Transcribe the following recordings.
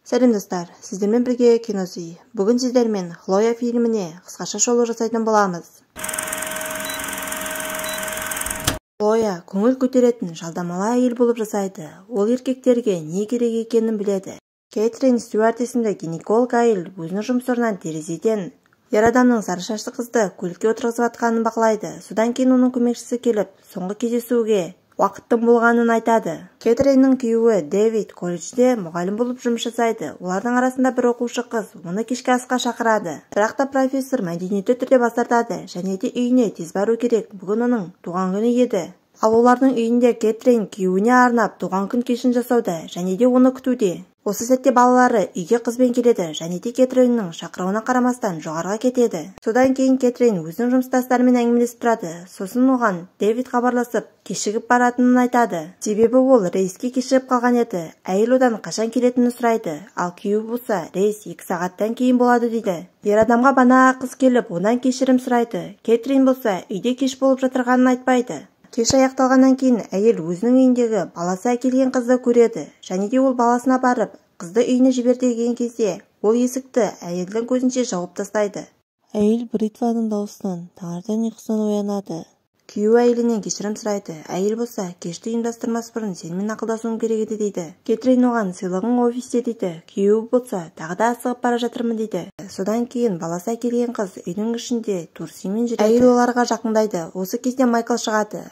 Сәлем достар, сіздермен бірге Киноси. Бүгін сіздермен Хлоя фильміне қысқаша шолу жасайтын боламыз. Хлоя көңіл көтеретін жалдамалы әйел болып жасайды. Ол еркектерге не керек екенін біледі. Кэтрин Стюарт есімді гинеколог әйел өзінің жұмыс орнынан терезеден ер адамның сары шашты қызды көлікке отырғызып жатқанын бақылайды. Содан кейін оның көмекшісі келіп, соңғы кездесуге уақыттың болғанын айтады. Кэтриннің күйеуі Дэвид колледжде мұғалім болып жұмыс жасайды. Олардың арасында бір оқушы қыз оны кешкі асқа шақырады. Бірақ та профессор мәдениетті түрде бас тартады және де үйіне тез бару керек. Бүгін оның туған күні еді. Ал олардың үйінде Кэтрин күйеуіне арнап туған күн кешін жасауда және де оны күтуде. Осы сәтте балалары үйге қызбен келеді және де Кэтриннің шақыруына қарамастан жоғарыға кетеді. Содан кейін Кэтрин өзінің жұмыстастарымен әңгімелесіп тұрады. Сосын оған Дэвид хабарласып, кешігіп баратынын айтады. Себебі ол рейске кешігіп қалған еді. Әйел одан қашан келетінін сұрайды. Ал күйеуі болса, рейс 2 сағаттан кейін болады дейді. Ер адамға бана қыз келіп, одан кешірім сұрайды. Кэтрин болса, үйде кеш болып жатырғанын айтпайды. Кеш аяқталғаннан кейін әйел өзінің үйіндегі баласы әкелген қызды көреді. Және де ол баласына барып, қызды үйіне жібер деген кезде, ол есікті әйелдің көзінше жауып тастайды. Әйел бритваның дауысынан таңертең ұйқысынан оянады. Күйеуі әйелінен кешірім сұрайды. Әйел болса, кешті ұйымдастырмас бұрын сенімен ақылдасуым керек еді дейді. Кэтрин оған сыйлығың офисте дейді. Күйеуі болса, тағы да асығып бара жатырмын дейді. Содан кейін баласы әкелген қыз үйдің ішінде турсимен жүреді. Әйел оларға жақындайды. Осы кезде Майкл шығады.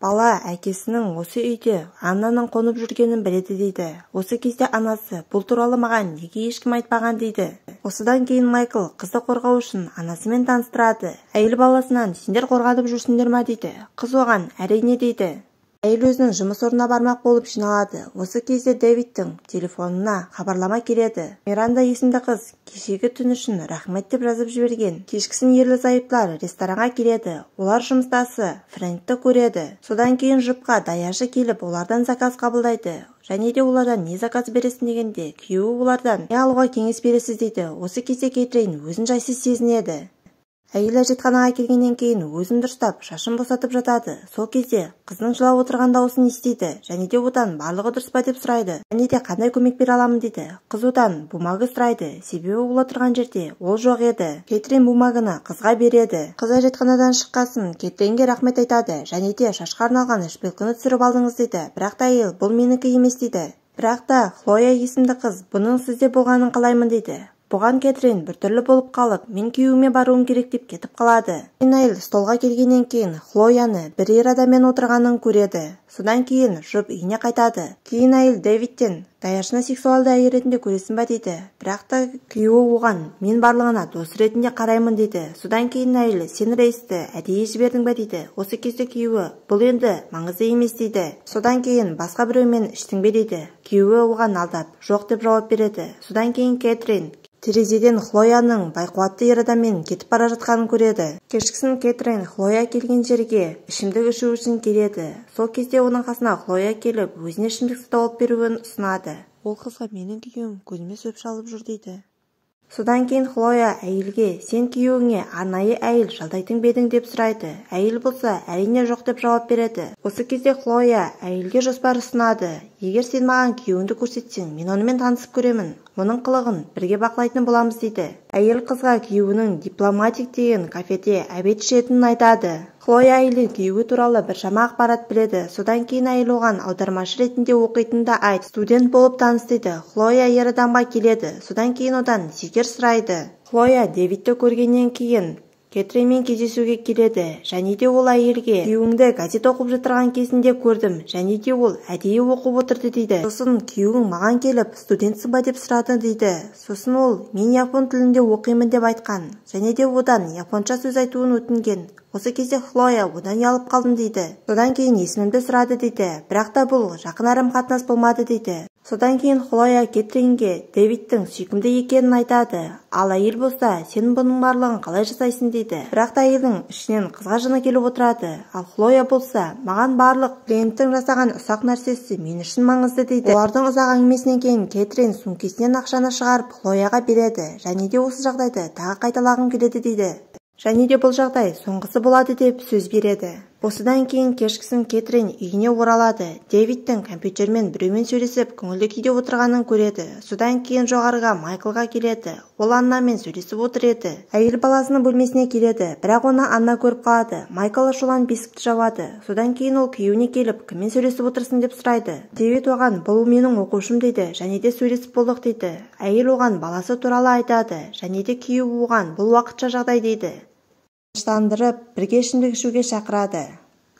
Бала әкесінің осы үйде Аннаның қонып жүргенін біледі дейді. Осы кезде анасы бұл туралы маған неге ешкім айтпаған дейді. Осыдан кейін Майкл қызды қорғау үшін анасымен таныстырады. Әйел баласынан сендер қорғанып жүрсіңдер ма дейді. Қыз оған әрине дейді. Әйел өзінің жұмыс орнына бармақ болып жиналады. Осы кезде Дэвидтің телефонына хабарлама келеді. Миранда есімді қыз кешегі түн үшін рахмет деп жазып жіберген. Кешкісін ерлі-зайыптылар ресторанға келеді. Олар жұмыстасы Фрэнкті көреді. Содан кейін жұпқа даяшы келіп, олардан заказ қабылдайды. Және де олардан не заказ бересің дегенде, күйеуі олардан не алуға кеңес бересіз дейді. Осы кезде Кэтрин өзін жайсыз сезінеді. Әйел әжетханаға келгеннен кейін өзін дұрыстап, шашын босатып жатады. Сол кезде қыздың жылап отырған дауысын естиді. Және де одан барлығы дұрыс па деп сұрайды. Және де қандай көмек бере аламын дейді. Қыз одан бумага сұрайды. Себебі ол отырған жерде ол жоқ еді. Кэтрин бумаганы қызға береді. Қыз әжетханадан шыққасын Кэтринге рахмет айтады. Және де шашқа арналған шпильканы түсіріп алдыңыз дейді. Бірақ та әйел бұл менікі емес дейді. Бірақ та Хлоя есімді қыз бұның сізде болғанын қалаймын дейді. Бұған Кэтрин біртүрлі болып қалып, мен күйеуіме баруым керек деп кетіп қалады. Әйел столға келгеннен кейін Хлояны бір ер адаммен отырғанын көреді. Содан кейін жұп үйіне қайтады. Кейін әйел Дэвидтен даяшыны сексуалды әйел ретінде көресің ба дейді. Бірақ та күйеуі оған мен барлығына дос ретінде қараймын дейді. Содан кейін әйел сен рейсті әдейі жібердің ба дейді. Осы кезде күйеуі бұл енді маңызды емес дейді. Содан кейін басқа біреумен іштің бе дейді. Күйеуі оған алдап жоқ деп жауап береді. Содан кейін Кэтрин терезеден Хлояның байқуатты ер адаммен кетіп бара жатқанын көреді. Кешкісін Кэтрин Хлоя келген жерге ішімдік ішу үшін келеді. Сол кезде оның қасына Хлоя келіп, өзіне ішімдік сатып алып беруін ұсынады. Ол қызға менің күйеуім көзіме шөп шалып жүр дейді. Содан кейін Хлоя әйелге сен күйеуіңе арнайы әйел жалдайтын ба едің деп сұрайды. Әйел болса әрине жоқ деп жауап береді. Осы кезде Хлоя әйелге жоспар ұсынады. Егер сен маған күйеуіңді көрсетсең, мен онымен танысып көремін. Оның қылығын бірге бақылайтын боламыз дейді. Әйел қызға күйеуінің дипломатик деген кафеде обед ішетінін айтады. Хлоя әйелден күйеуі туралы біршама ақпарат біледі. Содан кейін әйел оған аудармашы ретінде оқитынын да айт. Студент болып таныс дейді. Хлоя ер адамға келеді. Содан кейін одан зекер сұрайды. Хлоя Дэвидті көргеннен кейін Кэтринмен кездесуге келеді. Және де ол әйелге күйеуіңді газет оқып жатырған кезінде көрдім. Және де ол әдейі оқып отырды дейді. Сосын күйеуің маған келіп студентсің ба деп сұрады дейді. Сосын ол мен япон тілінде оқимын деп айтқан. Және де одан японша сөз айтуын өтінген. Осы кезде Хлоя одан ұялып қалдым дейді. Содан кейін есімімді сұрады дейді. Бірақ та бұл жақын арым-қатынас болмады дейді. Содан кейін Хлоя Кэтринге Дэвидтің сүйкімді екенін айтады. Ал әйел болса, сен бұның барлығын қалай жасайсың дейді. Бірақ та әйелдің ішінен қызға жыны келіп отырады. Ал Хлоя болса, маған барлық клиенттің жасаған ұсақ нәрсесі мен үшін маңызды дейді. Олардың ұзақ әңгімесінен кейін Кэтрин сөмкесінен ақшаны шығарып Хлояға береді. Және де осы жағдайды тағы қайталағым келеді дейді. Және де бұл жағдай соңғысы болады деп сөз береді. Осыдан кейін кешкісін Кетрин үйіне оралады. Дэвидтің компьютермен біреумен сөйлесіп, көңілді күйде отырғанын көреді. Содан кейін жоғарыға Майклға келеді. Ол Аннамен сөйлесіп отыр еді. Әйел баласының бөлмесіне келеді, бірақ оны Анна көріп қалады. Майкл ашуланып есікті жабады. Содан кейін ол күйеуіне келіп, кіммен сөйлесіп отырсың деп сұрайды. Дэвид оған, бұл менің оқушым дейді, және де сөйлесіп болдық дейді. Әйел оған баласы туралы айтады, және де күйеуі оған бұл уақытша жағдай дейді. Тыныштандырып, бірге ішімдік ішуге шақырады.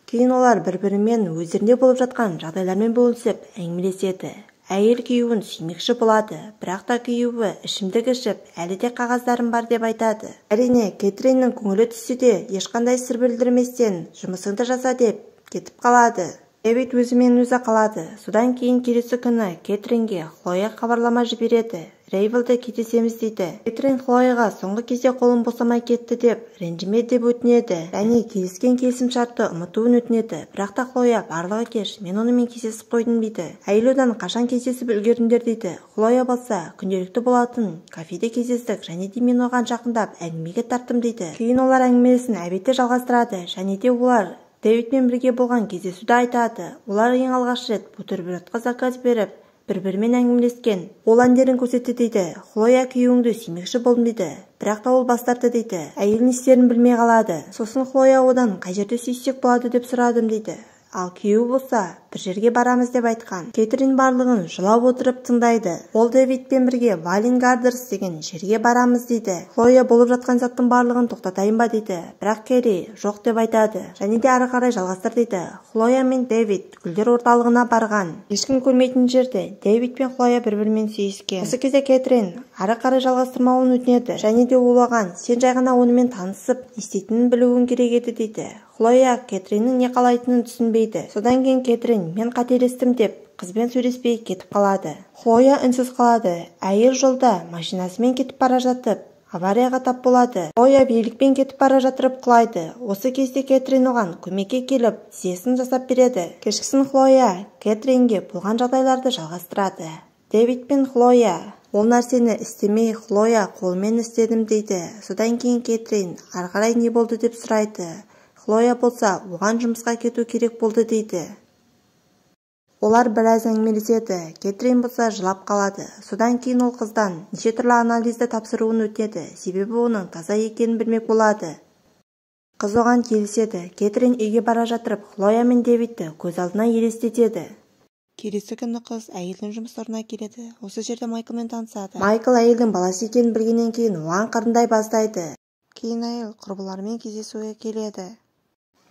Кейін олар бір-бірімен өздерінде болып жатқан жағдайлармен бөлісіп, әңгімелеседі. Әйел күйеуін сүймекші болады, бірақ та күйеуі ішімдік ішіп, әлі де қағаздарым бар деп айтады. Әрине, Кетриннің көңілі түссе де, ешқандай сыр білдірместен жұмысыңды жаса деп кетіп қалады. Дэвид өзімен өзі қалады. Содан кейін келесі күні Кетринге Хлоя хабарлама жібереді. Рейвелде кездесеміз дейді. Кетрин Хлояға соңғы кезде қолым босамай кетті деп, ренжіме деп өтінеді. Және келіскен келісімшартты ұмытуын өтінеді. Бірақ та Хлоя барлығы кеш, мен онымен кездесіп қойдым дейді. Әйел одан қашан кездесіп үлгердіңдер дейді. Хлоя болса, күнделікті болатын кафеде кездестік, және де мен оған жақындап әңгімеге тарттым дейді. Кейін олар әңгімесін әбетте жалғастырады, және де олар Дэвидпен бірге болған кездесуді айтады. Олар ең алғаш рет бутербродқа заказ беріп, бір-бірімен әңгімелескен. Ол әндерін көрсетті дейді. Хлоя күйеуіңді сүймекші болдым дейді. Бірақ та ол бас тартты дейді. Әйел не істерін білмей қалады. Сосын Хлоя одан қай жерде сүйіссек болады деп сұрадым дейді. Ал күйеуі болса, бір жерге барамыз деп айтқан. Кетрин барлығын жылап отырып тыңдайды. Ол Дэвидпен бірге Валин Гардерс деген жерге барамыз дейді. Хлоя болып жатқан заттың барлығын тоқтатайын ба дейді. Бірақ Керри жоқ деп айтады. Және де ары қарай жалғастыр дейді. Хлоя мен Дэвид гүлдер орталығына барған. Ешкім көрмейтін жерде Дэвид пен Хлоя бір-бірімен сүйіскен. Осы кезде Кетрин ары қарай жалғастырмауын өтінеді. Және де ол оған сен жай ғана онымен танысып, не істейтінін білуің керек еді дейді. Хлоя Кетриннің не қалайтынын түсінбейді. Содан кейін Кетрин мен қателестім деп қызбен сөйлеспей кетіп қалады. Хлоя үнсіз қалады. Әйел жолда машинасымен кетіп бара жатып, аварияға тап болады. Хлоя великпен кетіп бара жатырып құлайды. Осы кезде Кетрин оған көмекке келіп, тізесін жасап береді. Кешкісін Хлоя Кетринге болған жағдайларды жалғастырады. Дэвид пен Хлоя ол нәрсені істемей, Хлоя қолмен істедім дейді. Содан кейін Кетрин ары қарай не болды деп сұрайды. Хлоя болса, оған жұмысқа кету керек болды дейді. Олар біраз әңгімелеседі. Кетрин болса жылап қалады. Содан кейін ол қыздан неше түрлі анализді тапсыруын өтінеді. Себебі оның таза екенін білмек болады. Қыз оған келіседі. Кетрин үйге бара жатырып, Хлоя мен Дэвидті көз алдына елестетеді. Келесі күні қыз әйелдің жұмыс орнына келеді. Осы жерде Майклмен танысады. Майкл әйелдің баласы екенін білгеннен кейін оған қырындай бастайды. Кейін әйел құрбыларымен кездесуге келеді.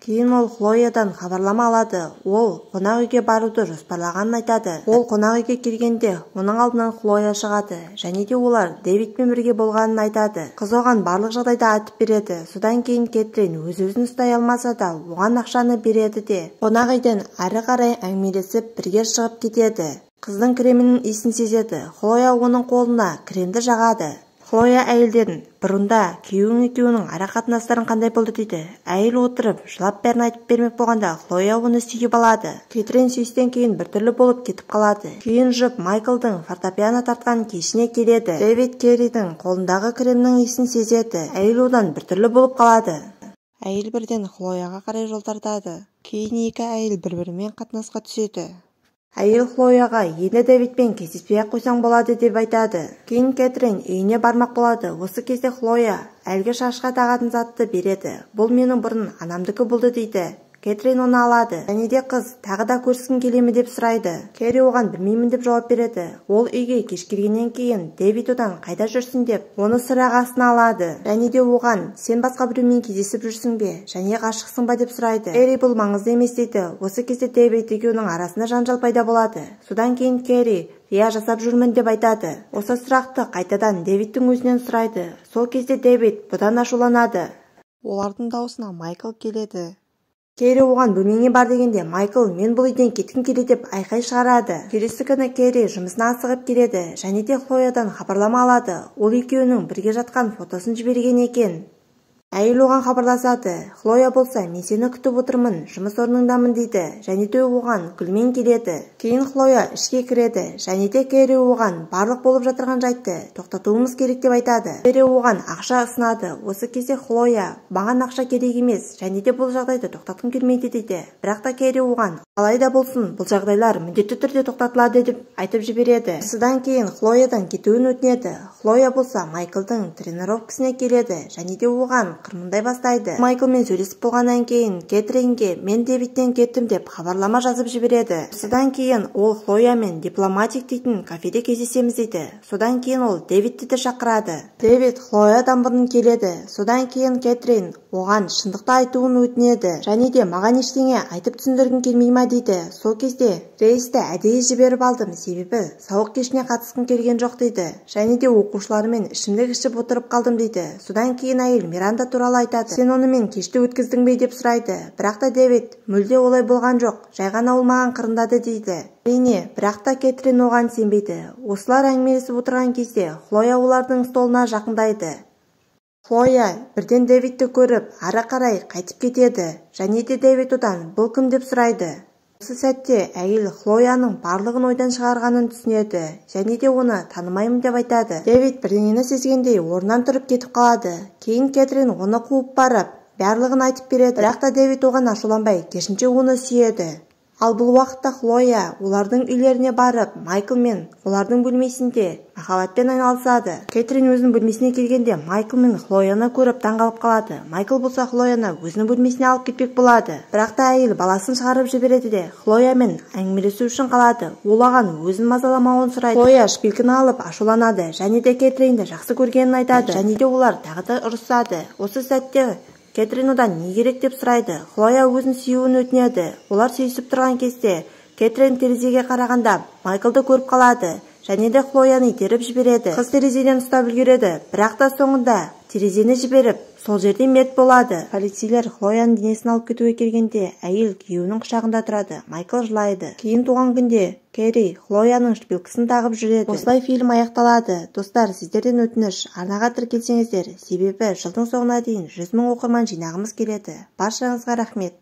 Кейін ол Хлоядан хабарлама алады. Ол қонақ үйге баруды жоспарлағанын айтады. Ол қонақ үйге келгенде оның алдынан Хлоя шығады. Және де олар Дэвидпен бірге болғанын айтады. Қыз оған барлық жағдайды айтып береді. Содан кейін Кетрин өз-өзін ұстай алмаса да оған ақшаны береді де қонақ үйден әрі қарай әңгімелесіп бірге шығып кетеді. Қыздың кремінің иісін сезеді. Хлоя оның қолына кремді жағады. Хлоя әйелден бұрында күйеуің екеуінің ара қатынастарың қандай болды дейді. Әйел отырып, жылап бәрін айтып бермек болғанда Хлоя оны сүйіп алады. Кетрин сүйістен кейін біртүрлі болып кетіп қалады. Кейін жұп Майклдың фортепиано тартқан кешіне келеді. Дэвид Керридің қолындағы кремнің иісін сезеді. Әйел одан біртүрлі болып қалады. Әйел бірден Хлояға қарай жол тартады. Кейін екі әйел бір-бірімен қатынасқа түседі. Әйел Хлояға енді Дэвидпен кездеспей-ақ қойсаң болады деп айтады. Кейін Кетрин үйіне бармақ болады. Осы кезде Хлоя әлгі шашқа тағатын затты береді. Бұл менің бұрын анамдікі болды дейді. Кетрин оны алады. Және де қыз тағы да көріскің келе ме деп сұрайды. Керри оған білмеймін деп жауап береді. Ол үйге кеш келгеннен кейін Дэвид одан қайда жүрсің деп оны сұрақ астына алады. Және де оған сен басқа біреумен кездесіп жүрсің бе және ғашықсың ба деп сұрайды. Керри бұл маңызды емес дейді. Осы кезде Дэвид екеуінің арасында жанжал пайда болады. Содан кейін Керри иә жасап жүрмін деп айтады. Осы сұрақты қайтадан Дэвидтің өзінен сұрайды. Сол кезде Дэвид бұдан ашуланады. Олардың даусына Майкл келеді. Керри оған бөлмеңе бар дегенде Майкл мен бұл үйден кеткім келеді деп айқай шығарады. Келесі күні Керри жұмысына асығып келеді және де Хлоядан хабарлама алады. Ол екеуінің бірге жатқан фотосын жіберген екен. Әйел оған хабарласады. Хлоя болса, мен сені күтіп отырмын, жұмыс орныңдамын дейді. Және де оған гүлмен келеді. Кейін Хлоя ішке кіреді. Және де Кэрри оған барлық болып жатырған жайтты тоқтатуымыз керек деп айтады. Кэрри оған ақша ұсынады. Осы кезде Хлоя, маған ақша керек емес, және де бұл жағдайды тоқтатқым келмейді дейді. Бірақ та Кэрри оған, қалай да болсын, бұл жағдайлар міндетті түрде тоқтатылады деп айтып жібереді. Осыдан кейін Хлоядан кетуін өтінеді. Хлоя болса Майклдың тренировкасына келеді және де оған қырмындай бастайды. Майклмен сөйлесіп болғаннан кейін Кэтринге мен Дэвидтен кеттім деп хабарлама жазып жібереді. Содан кейін ол Хлоямен Дипломатик дейтін кафеде кездесеміз дейді. Содан кейін ол Дэвидті де шақырады. Дэвид Хлоядан бұрын келеді. Содан кейін Кэтрин оған шындықты айтуын өтінеді. Және де маған ештеңе айтып түсіндіргің келмей ма дейді. Сол кезде рейсті әдейі жіберіп алдым, себебі сауық кешіне қатысқым келген жоқ дейді. Және де оқушыларымен ішімдік ішіп отырып қалдым дейді. Содан кейін әйел Миранда туралы айтады. Сен онымен кешті өткіздің бе деп сұрайды. Бірақ та Дэвид мүлде олай болған жоқ, жай ғана ол маған қырындады дейді. Әрине, бірақ та Кэтрин оған сенбейді. Осылар әңгімелесіп отырған кезде Хлоя олардың столына жақындайды. Хлоя бірден Дэвидті көріп, ары қарай қайтып кетеді. Және де Дэвид одан бұл кім деп сұрайды. Осы сәтте әйел Хлояның барлығын ойдан шығарғанын түсінеді және де оны танымаймын деп айтады. Дэвид бірдеңені сезгендей орнынан тұрып кетіп қалады. Кейін Кэтрин оны қуып барып, барлығын айтып береді. Бірақ та Дэвид оған ашуланбай, керісінше оны сүйеді. Ал бұл уақытта Хлоя олардың үйлеріне барып, Майклмен олардың бөлмесінде махаббатпен айналысады. Кэтрин өзінің бөлмесіне келгенде Майкл мен Хлояны көріп таңғалып қалады. Майкл болса Хлояны өзінің бөлмесіне алып кетпек болады. Бірақ та әйел баласын шығарып жібереді де Хлоямен әңгімелесу үшін қалады. Ол оған өзін мазаламауын сұрайды. Хлоя шпилькіні алып ашуланады және де Кэтринді жақсы көргенін айтады. Және де олар тағы да ұрысады. Осы сәтте Кэтрин одан не керек деп сұрайды. Хлоя өзін сүюін өтінеді. Олар сүйісіп тұрған кезде Кэтрин терезеге қарағанда Майклды көріп қалады және де Хлояны итеріп жібереді. Қыз терезеден ұстап үлгереді, бірақ та соңында терезені жіберіп, сол жерде мерт болады. Полицейлер Хлояның денесін алып кетуге келгенде әйел күйеуінің құшағында тұрады. Майкл жылайды. Кейін туған күнде Кэрри Хлояның шпилькасын тағып жүреді. Осылай фильм аяқталады. Достар, сіздерден өтініш, арнаға тіркелсеңіздер, себебі жылдың соңына дейін 100 000 оқырман жинағымыз келеді. Баршаңызға рахмет.